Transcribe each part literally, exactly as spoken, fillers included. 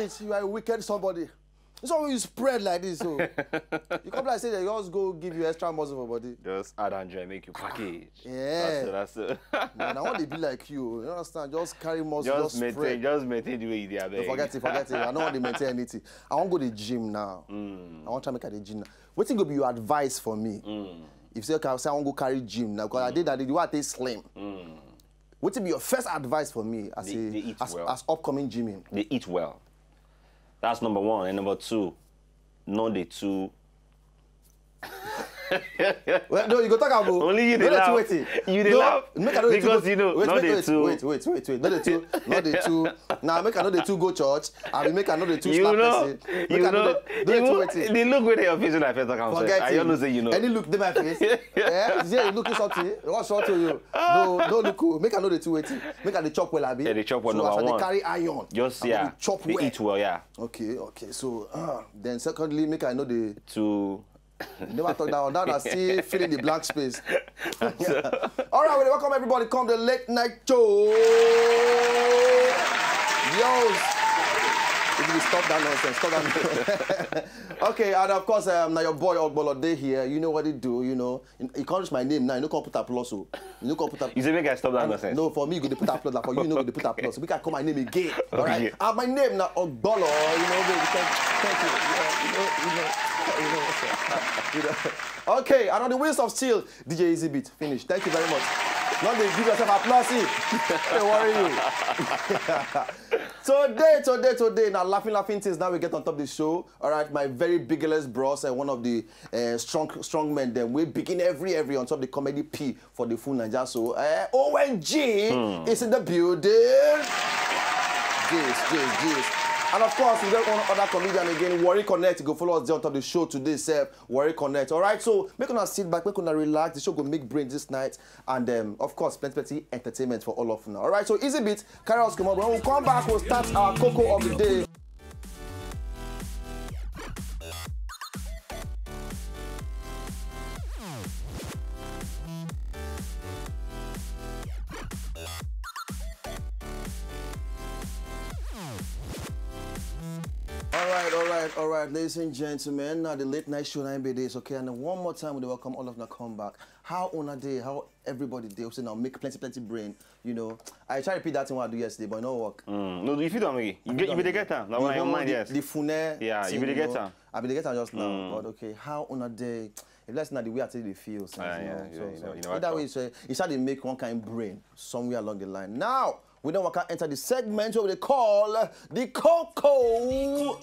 You are a wicked somebody. This one wey you spread like this, so you come like say they just go give you extra muscle for body. Just add and join, make you package. Yeah. That's it. That's it. Man, I want to be like you. You understand? Just carry muscle, Just just, maintain, spread. Just maintain the way you dey, abeg. Forget it, forget it. I don't want to maintain anything. I want go the gym now. I want try make I the gym now. Wetin go be your advice for me? If you say, okay, I say I want go carry gym now because I did that the way I take slim. Wetin be your first advice for me as Dey- a dey eat as, well. As upcoming gymming? They eat well. That's number one. And number two, no dey too. Well, no, you go talk about Only you dey no dey laugh. Too wetin. You dey No, laugh make I no dey too because go- you know, wait, no wait, dey wait, too. Wait, wait, wait, wait. No dey too, no dey too. Now make I no dey too go church. I mean, make I no dey too You slap know, person. Make you I no know, dey- no dey too even wetin. The look where they are facing, I feel talk am. Forget I it. don't know say you know. Any look dey my face? Eh? Yeah, you looking something? What's wrong to you? No, no look. Oh. Make I no dey too wetin. Make I dey chop well, abi. Yeah, dey chop well, So number as I dey one. Carry iron. Just I go yeah, dey chop they well. Eat well, yeah. Okay, okay. So uh, then secondly, make I know the To Never talk that one. That is still filling the blank space. All right, we welcome everybody. Come the late night show. Yo, if you stop that nonsense, stop that nonsense. Okay, and of course, um, now your boy Ogbolo dey here. You know what he do, you know. He can't reach my name now. You know, can't put a plus. Oh. You know, can't put a You say make I stop that nonsense. No, for me, you go dey put a plus. Like, for you, you know, go dey put a plus. Make I call my name again. All right. Okay. And my name now Ogbolo. You know, baby, thank, thank you. You know, you know, you know, you know, what's up? You know. Okay, and on the wheels of steel, D J Easy Beat. Finish. Thank you very much. Now they give yourself applause. Don't worry you. Today, today, today, now laughing, laughing things. Now we get on top of the show. All right, my very biggest bros and one of the uh, strong, strong men. Then we begin every, every on top of the comedy P for the full Naija. So uh, O N G is in the building. Jeez, jeez, jeez. And of course, we got one other comedian again, Warri Connect. Go follow us there on top of the show today, sir. Warri Connect. All right, so make una sit back, make una relax. The show go make brain this night, and um, of course, plenty, plenty entertainment for all of now. All right, so Easy Beat, carry us come on. When we come back, we'll start our cocoa of the day. All right, all right, all right, ladies and gentlemen. Now the late night show now be this, okay? And one more time, we welcome all of them come back. How una dey? How everybody dey? We say now make plenty, plenty brain. You know, I try to repeat that thing I do yesterday, but it no work. Mm. No, if you don't make it, you, get, you be the get am. Now The when your whole- mind, the, yes. The fune. Yeah, you Thing, be the you get know, am. I be the get am just now. Mm. But okay, how una dey? If that's not the way I take the feel, since, Ah, you yeah, know, yeah, so, you so. know, you know Either what way, so you start to make one kind of brain somewhere along the line. Now we don't work out enter the segment what they call the cocoa.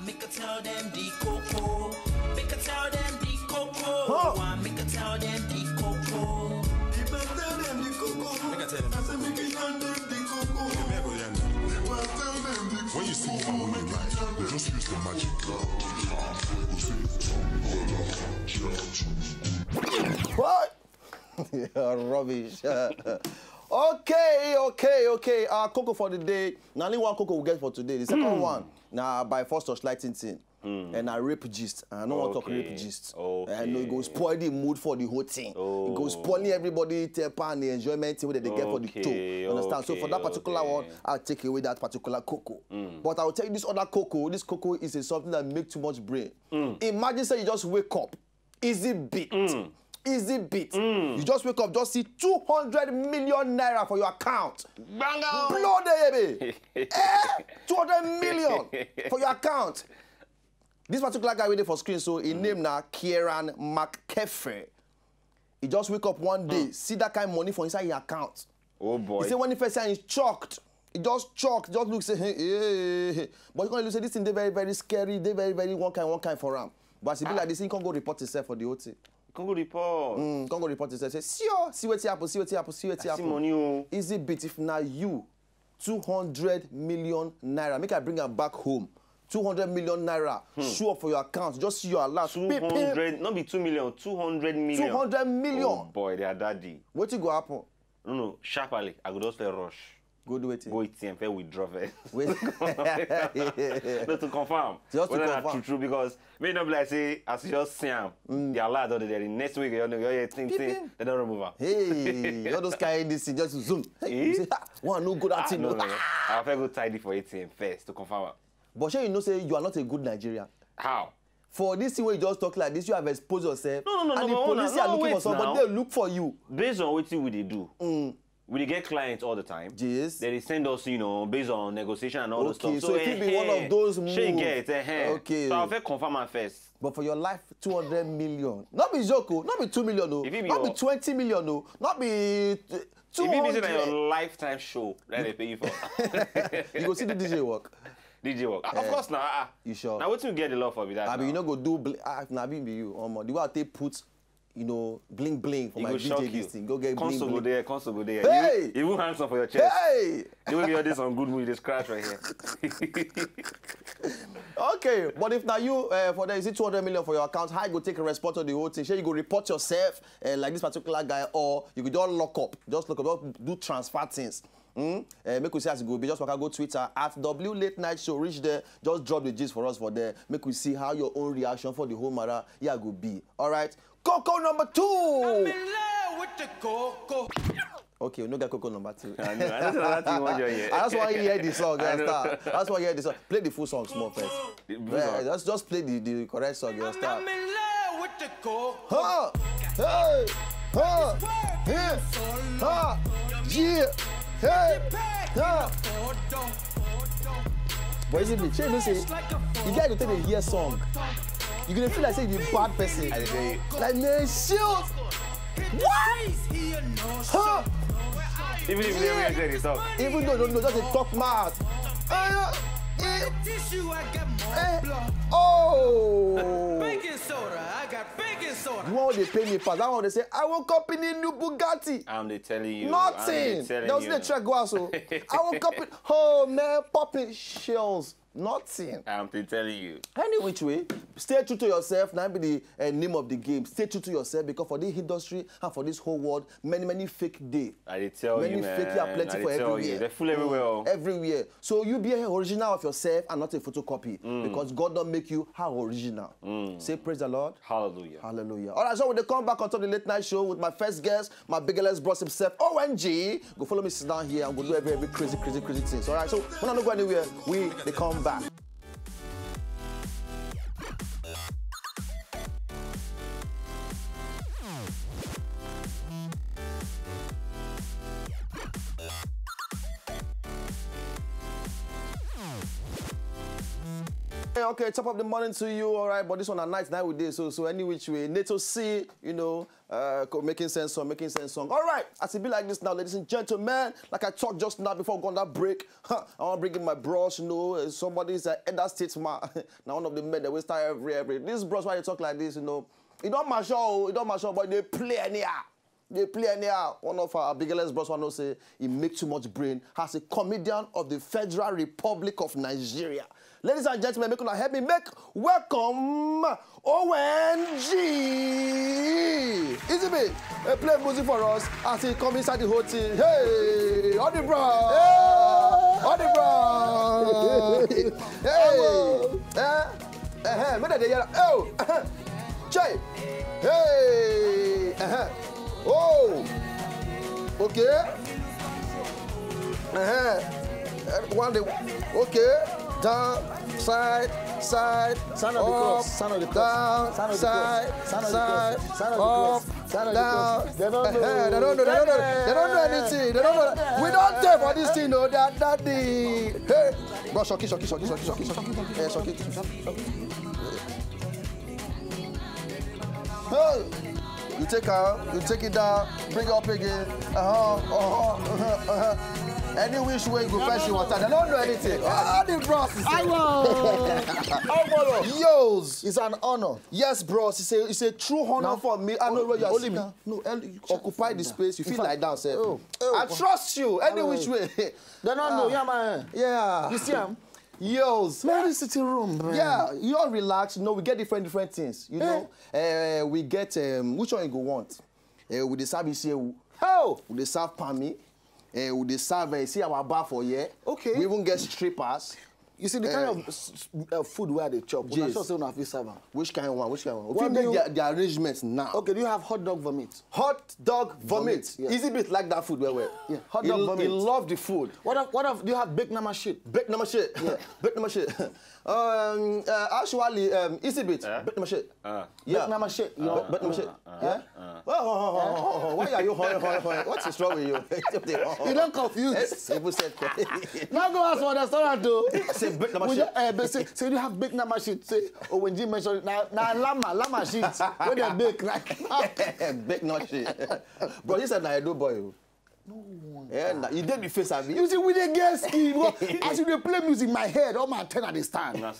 Make I tell them the cocoa. Make I tell them the cocoa. Huh. Make I tell them the cocoa. If I tell them the cocoa, make I tell them. I say make I tell them the cocoa. If I tell them the When you see woman who you like, you just use the magic girl. You say, What? Yeah, rubbish. Okay, okay, okay. Our cocoa for the day. Now only one cocoa we get for today. The second one. Now by force torchlighting thing. And I rape gist. I don't want to talk rape Okay. Gist. Okay. And it go spoil the mood for the whole thing. It go Oh. spoiling everybody temper and the enjoyment thing wey they get for the Okay, toe. You understand? So for that okay, particular okay. One, I'll take away that particular cocoa. But I'll tell you this other cocoa. This cocoa is a, something that make too much brain. Imagine say you just wake up, easy beat, easy beat. You just wake up, just see two hundred million naira for your account. Banga! Blow the baby. Eh? two hundred million for your account. This particular guy waiting for screen, so his name now Kieran McKeffrey. He just wake up one day, see that kind of money for inside your account. Oh boy. He say when he first time he shocked, he just shocked, just look say hey, hey, hey, hey. But he come look say this thing dey very very scary, dey very very one kind one kind for am. But as he be like this, he can't go report himself for the whole thing. Come go report. Mm, can't go report himself. Say see oh, see wetin happen, see wetin happen, see wetin See happen. Money, oh. Easy beat if na you. Two hundred million naira. Make I bring am back home. Two hundred million naira. Show up for your account. Just see your alert. Two Pim, pim. hundred, not be two million, two hundred million. Two hundred million. Oh boy, they are daddy. Wetin go happen? No, no, sharply, I go just let rush. Go do wetin? Go A T M, fair withdraw first. Wait. No, to confirm. Just to Whether na confirm. True, true, because may not be like say, as you just see am, the alert or the, the next week, you know, you hear thing, Beep, thing, beep. They don't remove am. Hey, all those kind this thing just zoom. Eh? You say, ah, one no go that Ah, thing. no, No, no, no. I'll first go tidy for A T M first to confirm am. But shey you know say you are not a good Nigerian? How? For this thing wey you just talk like this, you have exposed yourself. No, no, no, And no, the no, police no, are looking wait for somebody. Now. They look for you. Based on wetin we dey do, we dey get clients all the time. Yes. They dey send us, you know, based on negotiation and all those Okay, stuff. so it fit be one of those Shey moves. Get, eh, eh. Okay. So I fit confirm am first. But for your life, two hundred million. Not be joke, oh. Not be two million, oh. If it be Not be your- twenty million, oh. Not be uh, two If it be say na hundred. Your lifetime show that they pay you for. You go see the D J work. D J work. Ah, of course now. Ah, ah. You sure? Now wetin you get the love for be that? I mean, you Now? No go do. Bl- ah, if na be you, omo. The way I take put, you know, bling bling for E my go shock D J you. This thing. Go get Console bling go bling. There, console go there. Hey! You, you even handsome for your chest. Hey! The way you dey on good mood, you dey scratch right here. Okay, but if now you uh, for there, is it two hundred million for your account? How you go take a response to the whole thing? Shey you go report yourself uh, like this particular guy, or you go just lock up, just lock up, just do transfer things. Hmm? Uh, make we see as e go be. Just waka go Twitter at W Late Night Show. Reach there, just drop the gist for us for there. Make we see how your own reaction for the whole matter here go be. All right. Coco number two. I'm in love with the coco. Okay, we no get Coco number two. I know. I know that thing one join here. I just want to hear the song. I You know. Understand? I just want to hear the song. Play the full song small first. The full Yeah, song. Just just play the the correct song. You I'm understand? in love with the coco. Huh? Hey! Huh? Hey! Huh? Yeah! Hey! Huh? But is it me? Shey you know say you guys go take dey hear song. You gonna feel like say you be bad person. I dey tell you. Like, man, shoot! What? Huh? Even if they wear the talk. Even though you don't know, just dey talk mad. Eh, eh, Tissue, I got more eh, blood. Oh! Baking soda, I got baking soda. The one wey dey pay me pass, that one dey say, "I woke up in a new Bugatti." I'm dey telling you. Nothing. I'm dey telling There was you. No check go out so. I woke up in, oh man, popping shells. Nothing. I'm dey telling you. Any which way, stay true to yourself. Now be the uh, name of the game. Stay true to yourself, because for this industry and for this whole world, many many fake dey. I dey tell Many you, man. fake are plenty I for dey tell everywhere. You. They fool everywhere. Oh. Everywhere. So you be an original of yourself and not a photocopy, because God don't make you how original. Say praise the Lord. Hallelujah. Hallelujah. All right, so we dey come back on top of the late night show with my first guest, my biggest bros himself, O N G. Go follow me, sit down here, and we'll do every every crazy, crazy, crazy things. All right, so when I no go anywhere, we dey come back. Okay, okay, top of the morning to you, all right. But this one at night, night we dey. So, so any which way, Nato C, you know, uh, co- making sense song, making sense song. All right, as it be like this now, ladies and gentlemen, like I talked just now before we go on that break, huh, I want to bring in my bros, you know, uh, somebody is an elder statesman. Now one of the men that we start every every. This bros, why you talk like this, you know, it don't mature, oh, it don't mature, but they play anyhow. They play anyhow. One of our biggest bros, one know say he make too much brain as a comedian of the Federal Republic of Nigeria. Ladies and gentlemen, make una help me make welcome O N G. Easy me, uh, play music for us as he come inside the whole thing. Hey, all the bros, all the bros. Hey, eh, eh, make dem dey hear. Oh, Chai. Hey, uh-huh. Oh, okay. Uh-huh. Uh, One day, okay. Down, side, side, Sign of the up, cross, sign of the cross, down, sign of the side, cross, sign of the side, cross, sign of the up, cross, sign of the down. cross. They don't know. Eh, they don't know. They don't know. They don't know anything. They don't know. We don't take for this thing, no. That that the hey, bro, shocky, shocky, shocky, shocky, shocky, shocky, eh, shocky. Hey, you take out, you take it down, bring it up again. Uh huh. Uh huh. Uh huh. Uh-huh. Any which way you go, fetch your water. They don't know anything. All the bros. Is I will. Yos. It's an honor. Yes, bros. It's a it's a true honor Now, for me. I know where you are only sitting. Me. No, el- Occupy the space. You feel fact, like that, sir. Oh, oh, I trust you. Any which way. They don't know. Yeah, man. Yeah. You see him? Yos. Very sitting room. Man. Yeah, you all relax. You know, we get different different things. You know, uh, we get um, which one you go want? Uh, we dey serve isiyewu. How? We dey serve pami. Uh, we dey serve. Uh, see our bar for here. Okay. We even get strippers. You see the kind of s- s- uh, food where they chop. Una sure say una fit serve am. Which kind one? Which kind one? What Fit do make you- their, their arrangement now. Okay, do you have hot dog vomit? Hot dog vomit. Vomit, yeah. Easy bit like that food well well. Yeah, hot dog vomit. He love the food. What of what of do you have baked nama shit? Baked nama shit. Yeah. Baked nama shit. Um, uh, actually, um, easy bit. Eh? Baked nama shit. Ah. Yeah. Baked nama shit. You know, baked nama shit. Yeah. Oh, oh, oh, oh, oh, oh. Why are you hoi, hoi, hoi? What is wrong with you? You don't confuse. Yes, people said. Now go ask for restaurant though. Say baked nama shit. Uh, but say, say you have baked nama shit. Say, oh, when Jim mentioned, now, now lama, lama shit. When they bake, like, baked nama shit. Bro, he said, "Na Edo boy o." No one. Yeah, na, you dey the face, abi? You see, we dey get skill. Because as you dey play music, my head, all my antenna dey stand. I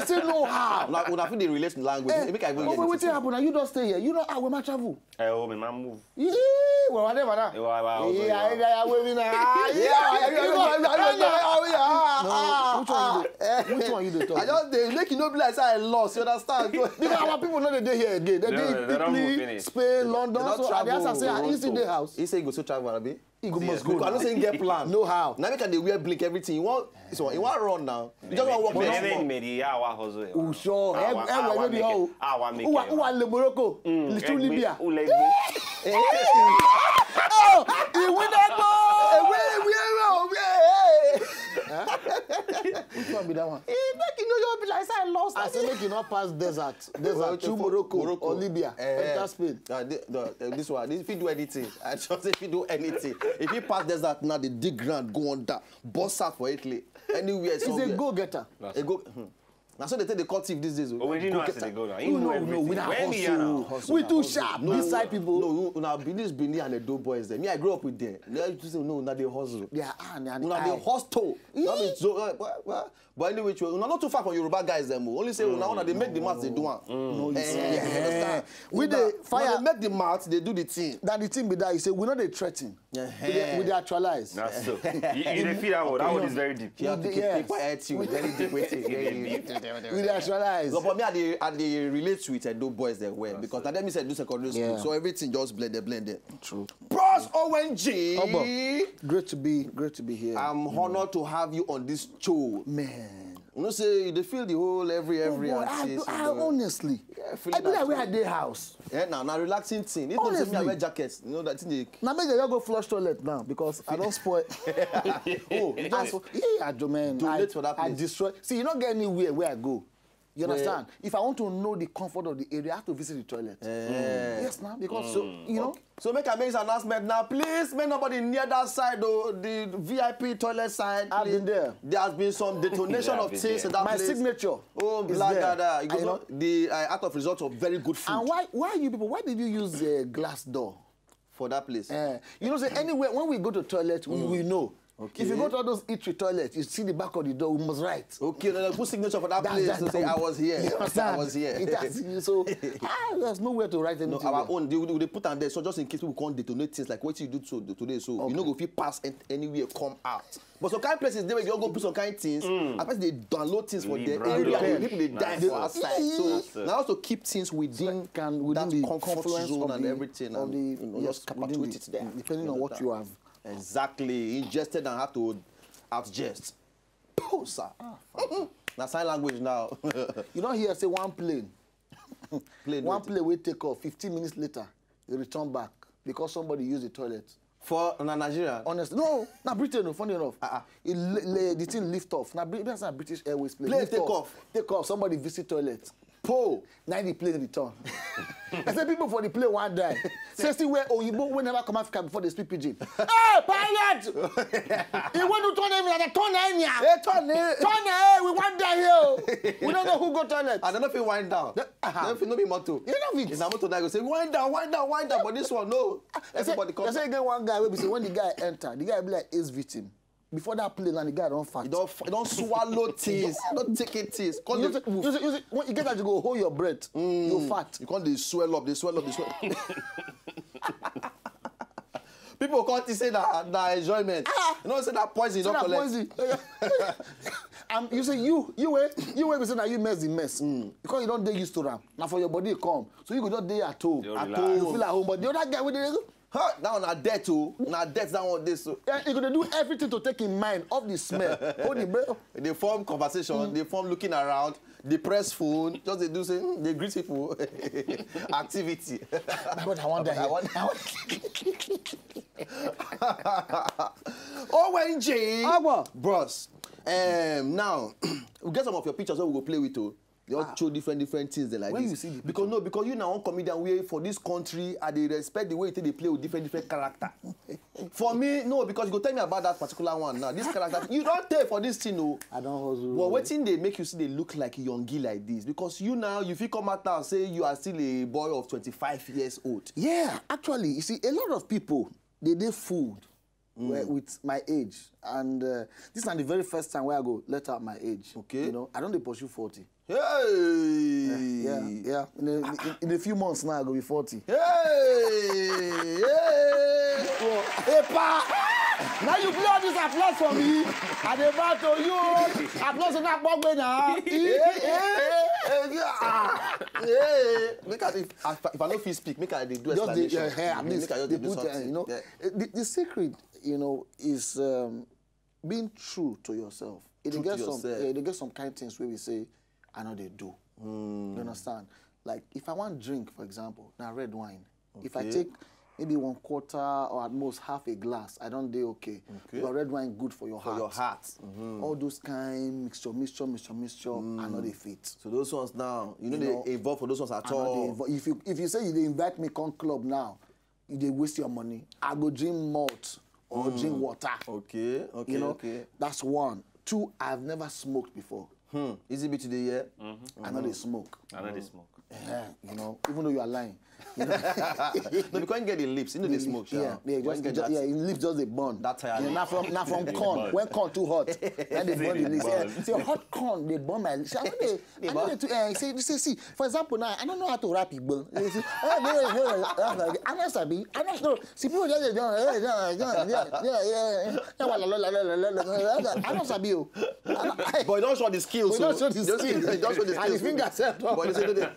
say, "No how." Una, una fit dey relate to language. Eh, make I even hear the wetin thing. Happen now? You don stay here. You know how we ma travel. Eh, oh, me ma move. Yeah, well, whatever now. Eh, wa, wa, wa, yeah, wa. Yeah, yeah, yeah, wait, wait, nah. Yeah, yeah, yeah, yeah, yeah, yeah, yeah, yeah, yeah. No, which one you dey, which one you dey talk? I just dey make you no be like say I lost. You understand? Because our people no dey dey here again. They dey Italy, Spain, London. So I dey ask am say, "Ah, you still dey house?" He say he go still travel, abi? He go must go. I know say he get plan. No how. Now make I dey wear blink everything. He wan, so he wan run now. He just wan work next month. Many, many, yeah, our hustle. Oh, sure. Our, our, our make it. Our make it. Who are, who are Le Morocco? Little Libya. Ulegbe. Oh, he win that goal. Away, away, away. Which one be that one? He make you know you be like say I lost. I say make you not pass desert. Desert, Morocco, Morocco or Libya. Eh, enter Spain. Uh, the, the, uh, this one, if you do anything, I just say if you do anything, if you pass desert now, they dig ground, go under, bust out for Italy, anywhere. He's a go-getter. A go. Hmm. Now so they take the cut thief these days. Oh, we didn't know as they go now. You know, no, we not hustle. We too sharp. Beside people. No, now Benin, Benin and the dope boys. Them. Me, I grew up with them. They used to say no, now they hustle. Yeah, and and now they hustle. Not be so. Uh, well, well, But anyway, una not too far from Yoruba guys dem o. Only say una una dey make the maths dey do am. No, you see. Eh, you understand? We dey fire. Una dey make the maths dey do the thing. That the thing be that you say we no dey threaten. We dey we dey actualize. Na so. You you dey feel that one. That one is very deep. You have to keep keep quiet. You very deep wetin. We dey actualize. No, but me I dey I dey relate with Edo boys dem well because na dem me say do secondary school, so everything just blend blend. True. Bros O N G. Obo, great to be great to be here. I'm honored to have you on this show. Man. You know say you dey feel the whole every every. Oh, boy, and I, things, I you know. Honestly, yeah, I be like where I dey house. Yeah, now now relaxing thing. If you say me I wear jacket, you know that thing dey. Now make dem go flush toilet now because I don't spoil. Oh, you just yeah, I do man. Donate I, for that place. I destroy. See, you don't get anywhere where I go. You understand? If I want to know the comfort of the area, I have to visit the toilet. Eh. Yes, now because so you know. So make I make this announcement now, please. Make nobody near that side though. The V I P toilet side. I've been there. There has been some detonation of things in that place. My signature. Oh, black dada. You know the uh, out of result of very good food. And why why you people? Why did you use a glass door? For that place. Eh, you know, say anywhere when we go to toilet, we, we know. Okay. If you go to all those eatery toilets, you see the back of the door, we must write. Okay, no, no, put signature for that place to say I was here. You understand? I was here. It has, so ah, there's nowhere to write anything. No, our own. They, they put on there, so just in case people can't detonate things like what you do to, today, so you know, go fit pass anywhere, come out. But some kind of places they will go put some kind of things. Mm. I bet they download things for there. People they die for outside. So now also keep things within, can, within that the comfort zone and everything, and the, you know, yes, just perpetuate it there. Depending on what you have. Exactly. Ingested and had to outgest. Poor sir. Ah, now sign language now. You don't hear say one plane. Plane one plane will take off. Fifteen minutes later, they return back because somebody used the toilet. For na Nigeria. Honestly, no, na Britain. No, funny enough, uh-uh. It, the thing lift off. Na that's a British Airways plane. Plane take off. Take off. Somebody visit toilet. Po! Now the plane return. I said people for the plane one die. Say see where Oyibo wey never come Africa before they speak pidgin. Hey, pilot! He want to turn him like a turn him. Hey, turn him. Turn him. We want die here. We don't know who go toilet. I don't know if he wind down. Uh-huh. No, if no be motor. You know me. It's a motor that go say wind down, wind down, wind down. But this one, no. Everybody come. They say get one guy wey be say when the guy enter, the guy be like ace victim. Before that plane and the guy don't fart. He don't, he don't swallow things. He don't take it things. You, you, you, you, when you get that, you go hold your breath. Mm. You fart. You can't they swell up, they swell up, they swell up. People can't say that that enjoyment. Ah. You know, say that poison. Say don't that collect. Poison. And you say you, you way, you way, say that you mess the mess. Mm. Because you don't dey used to ram. Now for your body come. So you go just dey at home. At home. You feel at home, but the other guy with the Ha, that one na death o. Na death that one dey so. Eh, you go dey do everything to take him mind off the smell. Hold the breath. They form conversation, they form looking around, they press phone, just they do say, hmm, they greet people. Activity. My God, I wonder. I wonder. O N J. Agbo. Bros. Um, now, we get some of your pictures wey we go play with o. They all show different different things dem like When this. You see the Because no, because you na one comedian wey for this country, I dey respect the way you take dey play with different different character. For me, no, because you go tell me about that particular one now. This character, you don tey for this thing o. I don hustle. But wetin dey make you still dey look like yongi like this? Because you now, you fit come out now say you are still a boy of twenty-five years old. Yeah, actually, you see, a lot of people, they dey fooled with my age. And uh, this is not the very first time where I go let out my age. Okay. You know, I don dey pursue forty. Hey! Yeah, yeah. In a, in, in a few months now, I go be forty. Hey! Hey! Epa! Now you blow this applause for me. I dey bow to you. Applause na gbogbo na. Hey, hey, hey, ah, hey. Make I, if, if I no fit speak, make I dey do Just the, explanation. uh, hair, at Make least I just they dey do put, uh, something. you know, Yeah. uh, the, the secret, you know, is um, being true to yourself. It True get to some, yourself. yeah, they get some kind things where we say, I know they do. You understand? Like if I want drink, for example, now red wine. If I Okay. take maybe one quarter or at most half a glass, I don't do okay. Okay. But red wine good for your For heart. Your heart. All those kind mixture, mixture, mixture, mixture, I know they fit. So those ones now, you know, You know, they involve for those ones at I know they all. invo- if you if you say you dey invite me come club now, you dey waste your money. I go drink malt or drink water. Okay, okay, You know, okay. That's one. Two, I've never smoked before. Hmm. Easy be today, yeah. I know they smoke. I know they smoke. Eh, you know, even though you are lying. No, because you get the lips, you know they smoke, Yeah, sha. yeah, When just, you get just that, yeah, it lips just they burn. That tire Yeah, lip. Not from not from corn. When corn too hot, then they burn the lips. Yeah. Say hot corn, they burn my lips. I know they, I know they too. Eh, say, say, see. For example, now I don't know how to rap Igbo. You see, oh, no, no, no, no, no, I know sabi. I know no. See people just dey, yeah, yeah, yeah, yeah, yeah, yeah. Yeah, well, la, la, la, la, la, la, la, la. I know sabi o. I know- But you don't show the skills. We don't So show the just, skills. you don't show the And the skills. finger self. But you say no dey.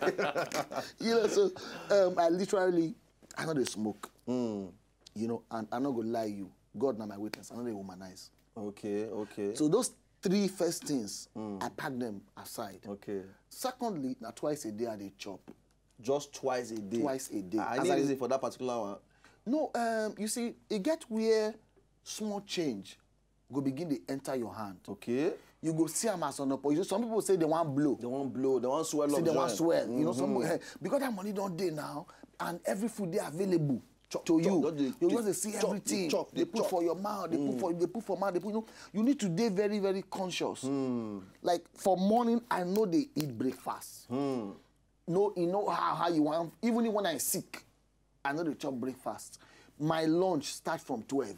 You know, so um, I literally, I know they smoke. You know, and I not gonna lie you. God na my witness. I know they womanize. Okay, okay. So those three first things, I pack them aside. Okay. Secondly, now twice a day I dey chop. Just twice a day. Twice a day. I As need I- reason for that particular one. No, um, you see, it get where small change go begin to enter your hand. Okay. You go see am as an opportunity. Some people say they want blow. They want blow. They want swell Say up. They want Join. Swell. You know, some eh, because that money don't dey now, and every food they available to you. Just dey- You dey just dey see chop, dey everything. chop, They dey put chop. For your mouth. They put for. They put for mouth. They put. You know, you need to be very, very conscious. Like for morning, I know they eat breakfast. No, you know how how you want. Even when I sick, I know they chop breakfast. My lunch start from twelve.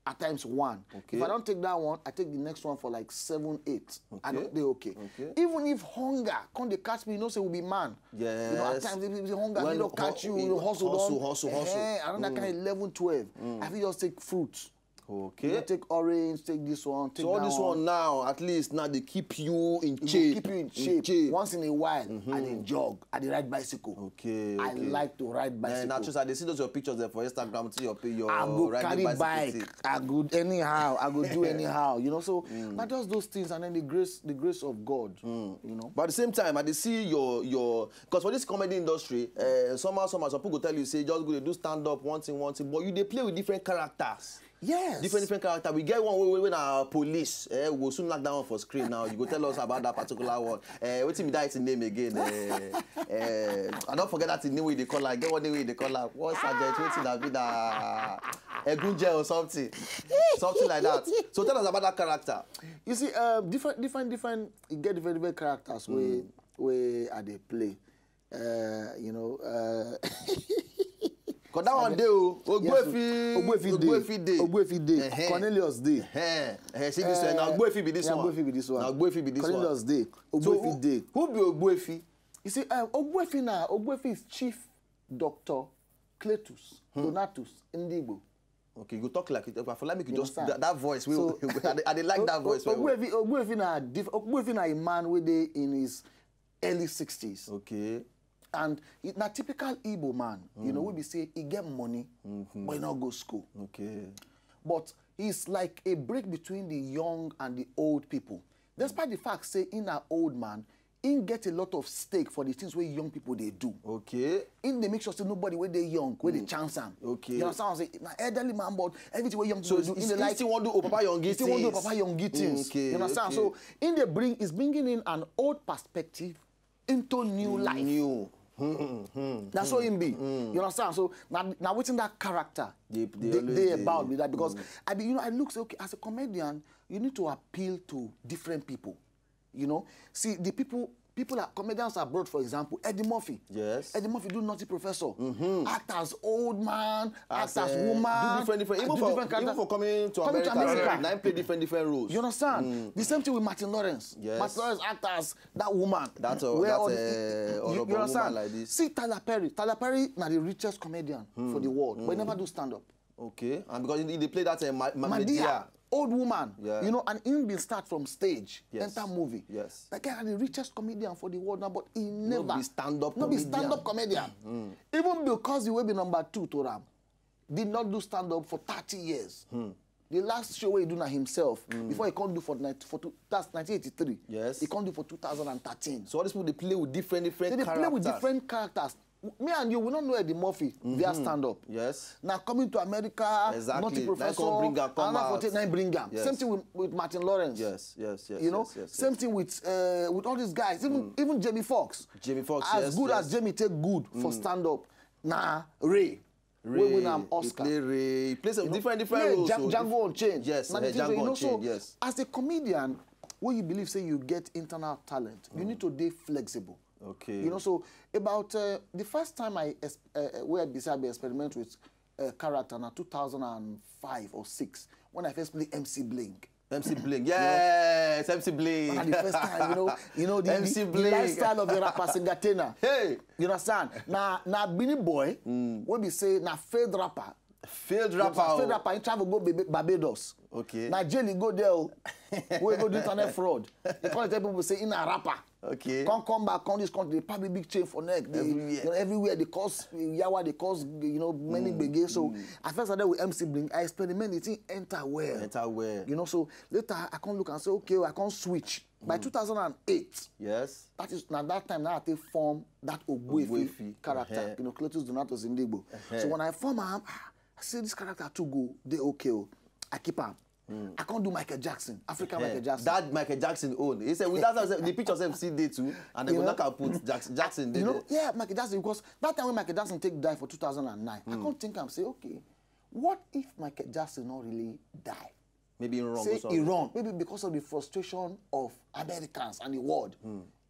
At times one. Okay. If I don't take that one, I take the next one for like seven, eight. I Okay. don't they okay. Okay. Even if hunger come they catch me, you know say we be man. You know, at Yes. times if the hunger When you don't hu- catch you, you hustle, hustle, down. hustle, hustle. Eh, around that kind of eleven, twelve, I feel just take fruit. You Okay. know, take orange, take this one, take So all that this one. One now, at least now they keep you in It go shape. keep you in shape. Once in a while, I dey jog, I dey ride bicycle. Okay. I Okay. like to ride Man, bicycle. I just I dey see those your pictures there for Instagram. See your pi- your I go riding carry bicycle bike. thing. I go anyhow. I go do anyhow. You know, so not just those things, and then the grace, the grace of God. You know. But at the same time, I dey see your your because for this comedy industry, uh, somehow somehow some people go tell you say just go dey do stand up one thing one thing, but you dey play with different characters. Yes. Different different character. We get one wey wey wey na police. Eh, we go soon knock that one for screen now. You go tell us about that particular one. Eh, wetin be that his name again? Eh, eh, I don't forget that his name wey they call am. Get one name wey they call am. What sergeant? Wetin that be that? Egunje or something, something like that. So tell us about that character. You see, uh, different, different, different. You get different, different characters where where are they play. Uh, you know, uh, Cause that one dey o. Ogbuefi, Ogbuefi dey. Ogbuefi dey. Ogbuefi dey. Ehe. Cornelius dey. Eh, eh, see this one. Now Ogbuefi be this Yeah, one. Ogbuefi be this one. Now Ogbuefi be this Cornelius one. dey. So Ogbuefi who, dey. Who be Ogbuefi? You see, um, Ogbuefi now, Ogbuefi is Chief Doctor Cletus Donatus Ndigbo. Okay, you go talk like it. I feel like make you You just understand? that, that voice. We, So- I, dey- I dey like that voice. Well, well. Ogbuefi, Ogbuefi na diff- Ogbuefi na a man wey dey in his early sixties. Okay. And it, na typical Igbo man, you know, we be say he get money, but he not go school. Okay. But he's like a break between the young and the old people. Despite the fact say in an old man, he get a lot of stake for the things where young people they do. Okay. In they make sure say nobody where they young, where they chance am. Okay. You understand? Say na elderly man, but everything where young So people it's, do, in it's the like, still want to occupy young he still want to things. occupy young things. Okay, You understand? Okay. So in the bring is bringing in an old perspective into new life. New. That's how him be. You understand? So now, now within that character, They- they they, always they dey- about me that because I be, you know, I look say, okay, as a comedian, you need to appeal to different people. You know, see the people. People are comedians abroad, for example, Eddie Murphy. Yes. Eddie Murphy do Nutty Professor, act as old man, act as uh, woman, Do different, different. and Even do for different character. Even for coming to Coming America, to America. Now play different, different roles. You understand? The same thing with Martin Lawrence. Yes. Martin Lawrence act as that woman. That's all. Where That's all uh, the- you, Honourable you woman understand? Like this. See Tyler Perry. Tyler Perry, now the richest comedian for the world, but he never do stand up. Okay, and because he, he dey play that uh, Ma- Ma- Madea, Madea. Old woman. Yeah. You know, and him been start from stage, Yes. enter movie. Yes. That guy na the richest comedian for the world now, but he never be stand-up no be comedian. Stand up comedian. Even Bill Cosby, wey be number two to am, did not do stand up for thirty years. The last show wey he do na himself before he come do for night for two, that's nineteen eighty-three. Yes. He come do for two thousand and thirteen. So all these people they play with different, different They dey characters. play with different characters. Me and you, we don't know Eddie Murphy via stand up. Yes. Now coming to America, Exactly. Nutty Now Professor, come bring am come another out. forty-nine bring am. Yes. Same thing with, with Martin Lawrence. Yes, yes, yes. You know, yes, yes, same yes. thing with uh, with all these guys, even even Jamie Foxx. Jamie Foxx, As yes, good yes. As Jamie take good for stand up, nah, Ray, Ray, wey win am he Oscar. Play Ray. He play some You know, different, different yeah, roles. Dja- So Django Unchained. Yes, Na uh, the thing, so, Django you know, Unchained. So, Yes. As a comedian, when you believe say you get internal talent, you need to be flexible. Okay. You know, so about uh, the first time I ex- uh, uh, where I be say I be experiment with uh, character na two thousand and five or six when I first play M C Bling. M C Bling. Yes, M C Bling. And the first time, you know, you know the, M C the, the Bling. Lifestyle of a rapper singer tenor. Hey. You understand? Now, now Benin boy, we be say now failed rapper. Failed You rapper. understand? Failed Oh. Rapper in travel go Babe- Barbados. Okay. Now jail he go there. Oh. We go do internet fraud. They can't tell people say in a rapper. Okay. Can't come back, come this country, they probably big chain for neck. They, Everywhere. You know, everywhere they cause yawa, they cause you know many gbege. So I first started with M C Bling. I experiment the thing enter well. Enter well. You know, so later I can't look and say okay, I can't switch. By two thousand and eight, Yes. that is now that time now I take form that Ogbuefi Ogbuefi, character. Uh-huh. You know, Cletus Donatus Indigo. Uh-huh. So when I form am, ah, I see this character too go, they okay. Oh. I keep am. I can't do Michael Jackson, African Eh, Michael Jackson. That Michael Jackson own. He said, with that, the picture of see day too, and they You go know? Knock and put Jackson, Jackson. They You know, there. Yeah, Michael Jackson, because that time when Michael Jackson take die for two thousand and nine, I can't think and say, okay, what if Michael Jackson not really die? Maybe in wrong. Say Or something. He wrong, maybe because of the frustration of Americans and the world.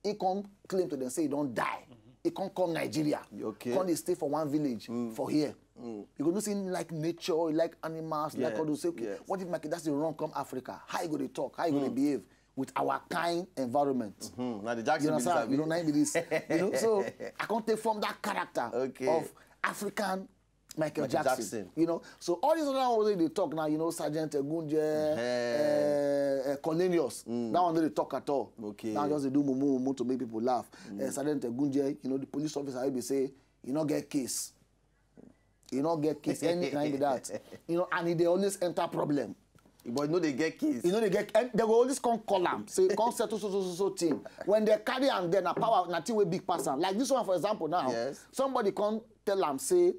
He can't claim to them say he don't die. He can't come Nigeria. Okay. Can't they stay for one village for here? You go know say him like nature, he like animals, he like Yeah, all those. Say, okay, yes. What if Michael Jackson wrong come Africa? How he go to talk? How he go to behave with our kind environment? Hmm, now the You Jackson understand? business, You know, now be this. You know, so I can't take from that character Okay. Of African Michael, Michael Jackson, Jackson. You know, so all these other ones they talk now, you know, Sergeant Egunje, Eh. uh, uh, Cornelius, that one they talk at all. Okay. Now just they do mumu mumu to make people laugh. Uh, Sergeant Egunje, you know, the police officer will be say, you not get case. You not get case, anything like that. You know, and they always enter problem. But no, they get case. You know, they get, and they will always come call am, say, come settle so, so, so, so thing. When they carry am, then a power, na thing wey big pass am. Like this one, for example, now, Yes. Somebody come tell am, say,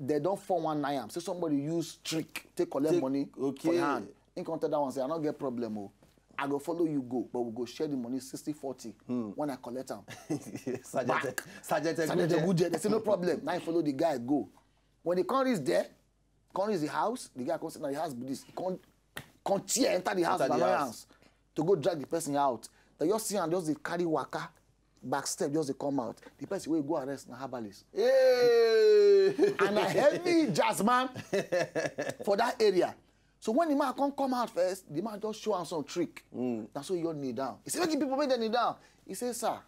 they don't form one nine am. Say somebody use trick, take collect Take- money okay. For hand. He come tell that one, say, I don't get problem. Oh. I go follow you go, but we go share the money sixty forty when I collect am. Sergeant, Sergeant, Sergeant Eguje, they say no problem. Now he follow the guy go. When he come reach there, come reach the house, the guy come say, now the house be this. He come, come tear, enter the house Enter with the another house. Hands to go drag the person out. They just see am, just they carry waka, back step, just they come out. The person wey go arrest na herbalist. Hey! And a heavy jazz man for that area. So when the man come come out first, the man just show am some trick. That's why you kneel down. He say, make the people make them kneel down. He say, sir,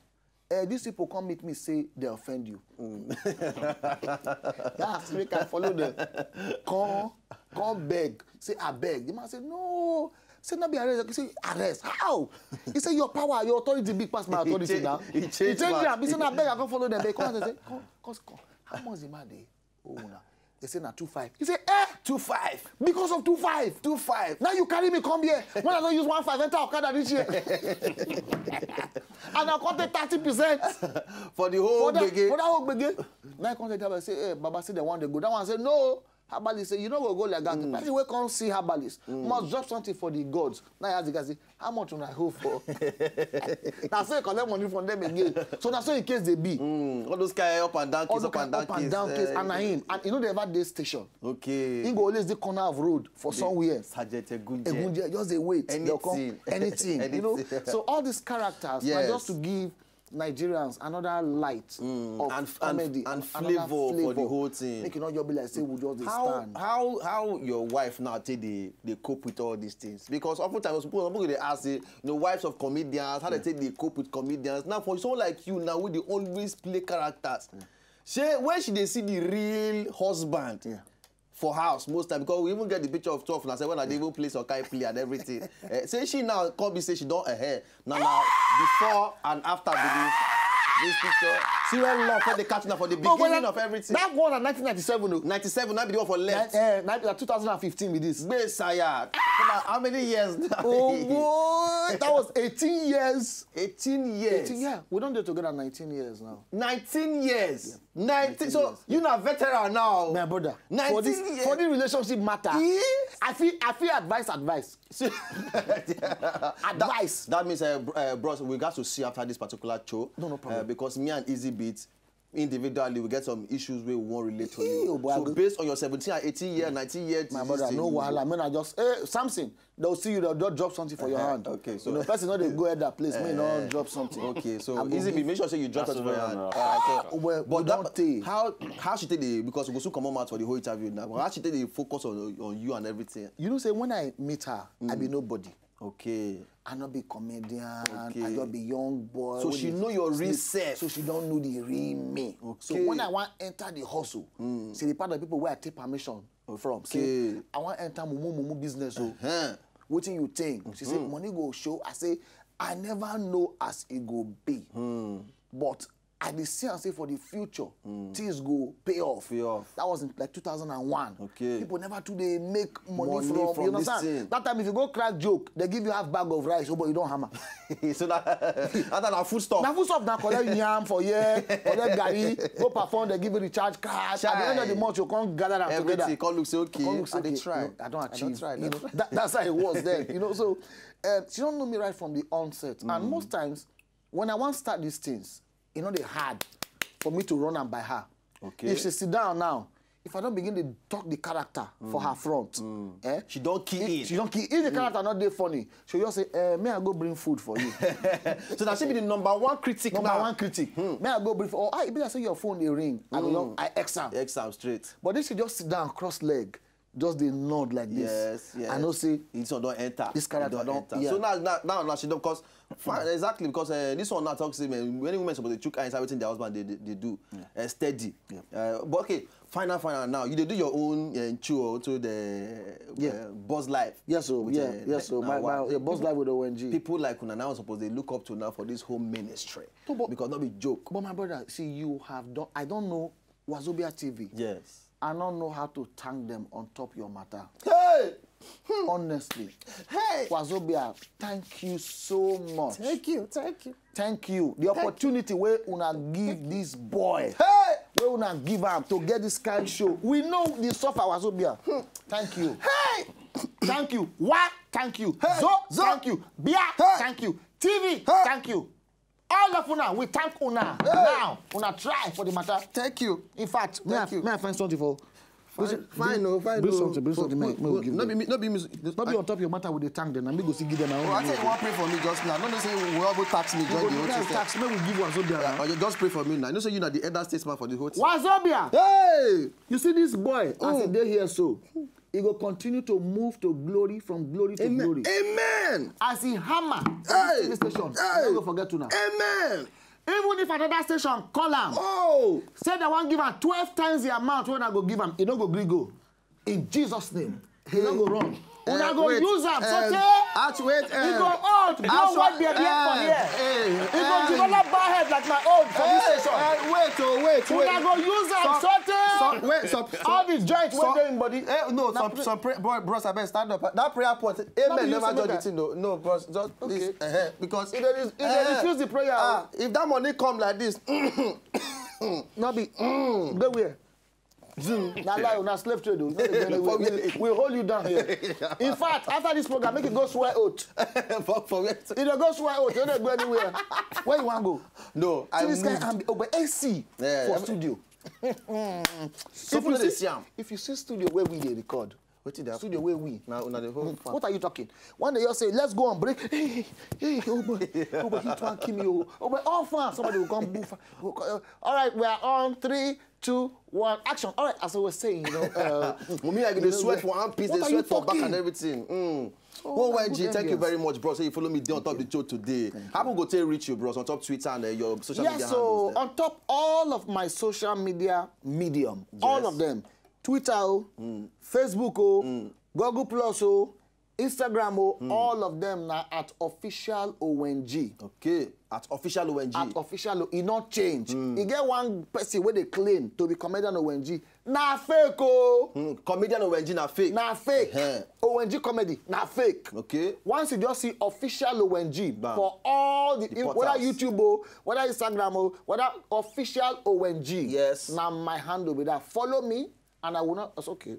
uh, these people come meet me, say they offend you. That's make I follow them. Come, come beg. Say, I beg. The man said, no, Say, "No be arrest." He say, "Arrest? How?" He say, "Your power, your authority big pass my authority." Now he change am. He say, "Na beg I come follow them." They come and say, "Come, come, come. How much the man dey owe una?" They say, "Na two five." He say, "Eh, two five? Because of two five? Two five? Now you carry me come here. When I don't use one five, enter Okada this year." And I come take thirty percent for the whole for that, gbege. For that whole gbege. Now I come tell Baba say, "Hey, Baba say they want to go." That one say, "No." Herbalist say, "You no go go like that." The person wey come see herbalist must drop something for the gods. Now he ask the guy say, "How much una hold for?" Na so he collect money from them again. So na so in case they be. Mm, all those kind up and down case, up and down case, and na him. And you know they ever dey station. Okay. He go always dey corner of road for somewhere. Sergeant Egunje. Egunje, just dey wait. They'll come. Anything. Anything. So all these characters, na just to give Nigerians another light of comedy and flavor for the whole thing. Make e no just be like say we just dey stand. How, how your wife now take dey dey cope with all these things? Because oftentimes people, people dey ask say, you know, wives of comedians, how they take dey cope with comedians. Now for someone like you now, wey dey always play characters, shey when she dey see the real husband, for house most time, because we even get the picture of twelve na say when I dey even play some kind play and everything. Eh, say she now come be say she don, eh, eh, na na before and after be this this picture. See when love for the catch na for the beginning of everything. That one na nineteen ninety-seven o. Ninety-seven, na be the one for left. Na, eh, na, na two thousand and fifteen be this. Gbesaya. How many years now? Oh boy, that was eighteen years. Eighteen years. Eighteen, yeah. We don dey together nineteen years now. Nineteen years. Nineteen. So you na veteran now. My brother, for this, for this relationship matter, I feel, I feel advice, advice. Advice. That means, uh, bros, we got to see after this particular show. No, no problem. Uh, because me and Easy Beat, individually, we get some issues we won't relate to you. So based on your seventeen and eighteen year, nineteen year, my brother, no wahala. I mean, I just, eh, Samson, they'll see you, they'll just drop something for your hand. Okay, so you know, person no dey go at that place, may not drop something. Okay, so Easy Beat, make sure say you drop something for your hand. Well, but that, how, how she take the, because we go soon come out for the whole interview now. But how she take the focus on, on you and everything? You know, say when I meet her, I be nobody. Okay. I no be comedian. Okay. I just be young boy. So she know your real self. So she don't know the real me. Okay. So when I want enter the hustle, see the part of people where I take permission from. Say, "I want enter mumu mumu business." So wetin you think? She say, "Money go show." I say, "I never know as it go be, but I dey see and say for the future, things go pay off." Pay off. That was in like two thousand and one. Okay. People never too dey make money from, you understand? That time, if you go crack joke, they give you half bag of rice, oh, but you don't hammer. So that, that na food stuff. Na food stuff na collect yam for here, collect garri, go perform, they give you recharge card. At the end of the month, you come gather them together. Everything, come look say, "Okay, I dey try. I don't achieve." You know, that, that's how it was then. You know, so um, she don't know me right from the onset. And most times, when I want start these things, you know, they hard for me to run am by her. Okay. If she sit down now, if I don't begin to talk the character for her front, eh? She don't key in. She don't key in. If the character not dey funny, she'll just say, eh, "May I go bring food for you?" So that she be the number one critic now. Number one critic. "May I go bring food?" Or, "Ah, if I say your phone dey ring, I go just, I X am." X am straight. But if she just sit down, cross leg, just dey nod like this. Yes, yes. I know say this one don enter. This character don enter. So now, now, now, now she don, because fine, exactly, because uh, this one now talks say, man, many women suppose dey chook eye inside wetin their husband dey dey dey do, uh, steady. Uh, but okay, final, final now. You dey do your own uh, show to the uh, Buzz Life. Yes, so yeah, yes, so my, my uh, Buzz Life with O N G. People like una now suppose dey look up to now for this home ministry. Because no be joke. But my brother, see, you have done. I don't know Wazobia T V. Yes. I don't know how to thank them on top your matter. Hey! Honestly. Hey! Wazobia, thank you so much. Thank you, thank you. Thank you. The opportunity where una give this boy, hey! Where una give am to get this kind show. We know the suffer Wazobia. Thank you. Hey! Thank you. Wah, thank you. Hey! Zo, Zo, thank you. Bia, hey! Thank you. T V, hey! Thank you. All of una, we thank una. Hey! Now, una try for the matter. Thank you. In fact, may I, may I find something for? Fine, fine, no, fine. Bring something, bring something. Make, make we give them. No be me, no be me. No be on top your matter with the tank. Then I go see give them. Oh, I say you want pray for me just now. No, no, say we all go tax me. Join the whole thing. Tax me, we give Wazobia. Just pray for me now. You know, say you na the elder statesman for the whole thing. Wazobia. Hey! You see this boy as he dey here so. He go continue to move to glory, from glory to glory. Amen. As he hammer, hey! Station, hey! Don't go forget to now. Amen. Even if another station call am, oh! Say they wan give am twelve times the amount wey I go give am, he no go gree go. In Jesus' name. You no go run. Una Eh, go wait, use am eh, sotey act- wait, e eh, go old, go action- white bear beard for eh, here. eh, E go eh. develop bald head like my own for this Eh, station. eh, wait, oh, wait, wait. Una go use am Some- sotey some- wait, some- some- all the joints wey some- dey im body. Eh, no, Na some pre- some pre- bro, bros, abeg stand up. That prayer point, be amen you never say judge make the thing, no, no, bros, just please, Okay. uh-huh, because E dey re- e dey refuse the prayer. Ah, if that money come like this, No be go where? Zoom. Na lie, na slave trade o. You no dey go anywhere. We, we hold you down here. In fact, after this program, make you go swear oath. for for where? You dey go swear oath. You no dey go anywhere. Where you wan go? No, I See this kind moved. ambi- oh, but A C Yeah, for every- studio. Some people no dey see am. If you see studio where we dey record, Wetin dey happen? Studio where we. Na una dey hold. What are you talking? When they just say, "Let's go on break," hey, hey, oh boy, oh boy, he trying kill me, oh, oh boy, all fans, somebody will come boof. All right, we are on three, two, one, action. All right, as I was saying, you know, uh, Mummy, I you dey know, sweat we- for armpits, what dey are you sweat for back talking? And everything. Mm. Oh, Oh, my Y G, good thank you ambience. Very much, bro. Say you follow me there on top the show today. How people go take reach you, bros, on top Twitter and uh, your social Yeah, media so handles? There? On top all of my social media medium, all Yes. Of them, Twitter, oh, Facebook, oh, Google Plus, oh, Instagram, oh, all of them now at official O N G. Okay, at official O N G. At official, oh, e not change. E get one person where they claim to be comedian O N G. Na fake, oh. Mm, comedian O N G na fake. Na fake. Uh-huh. O N G comedy, na fake. Okay. Once you just see official O N G Bam. For all the, The whether portals. YouTube, oh, whether Instagram, oh, whether official O N G. Yes. Now my handle with that. Follow me, and I will not. It's okay.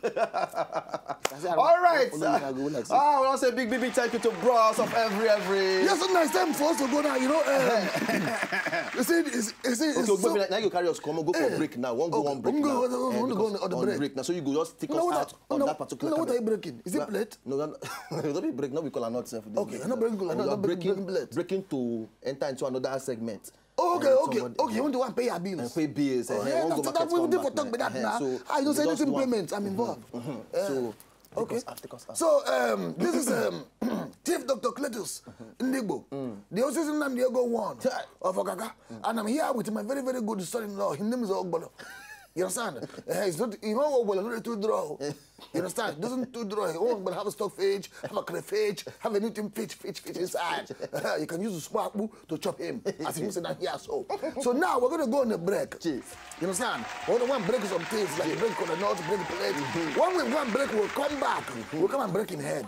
All right. Follow me, I go like so. Ah, I want to say big, big, big thank you to bros of every, every. Yes, it's nice time for us to go now. You know, um, you see, it's, it's, it's Okay, so, so, now you carry us. Come on, go for break now. One go Okay, on break we go- now. we go- we Eh, go just on the on break. break now. So you go just take No, us what out I- on no, that particular. no, what topic. Are you breaking? Is it No, plate? No, no, no. Don't be break. No, we call another self. Okay, I'm not breaking. I'm You're not breaking, breaking, breaking plate. Breaking to enter into another segment. Oh, okay, And okay, somebody- okay. You want to go and pay your bills. And pay bills. Oh, Eh, yeah, one that's go that market, we one did for back talk now. About that Eh, now. So I don't you say just anything want- payments. I'm involved. Uh, So okay. take us out, take us out. So um, this is um, Chief Doctor Cletus Ndigbo, the Osisi Nnamdi Ego one Chai. Of Okaka, and I'm here with my very, very good son-in-law. His name is Ogbolo. You understand? Eh, it's not, you know, Ogbolo not too draw. You understand? Doesn't too draw. Ogbolo have a stockfish, have a crayfish, have anything fish, fish, fish inside. You can use the smart to chop him as he sit down here. So, so now we're gonna go on a break. Jeez. You understand? We don't want to break some things like break coconut, break plate. When we want break, we'll come back. We'll come and break in head.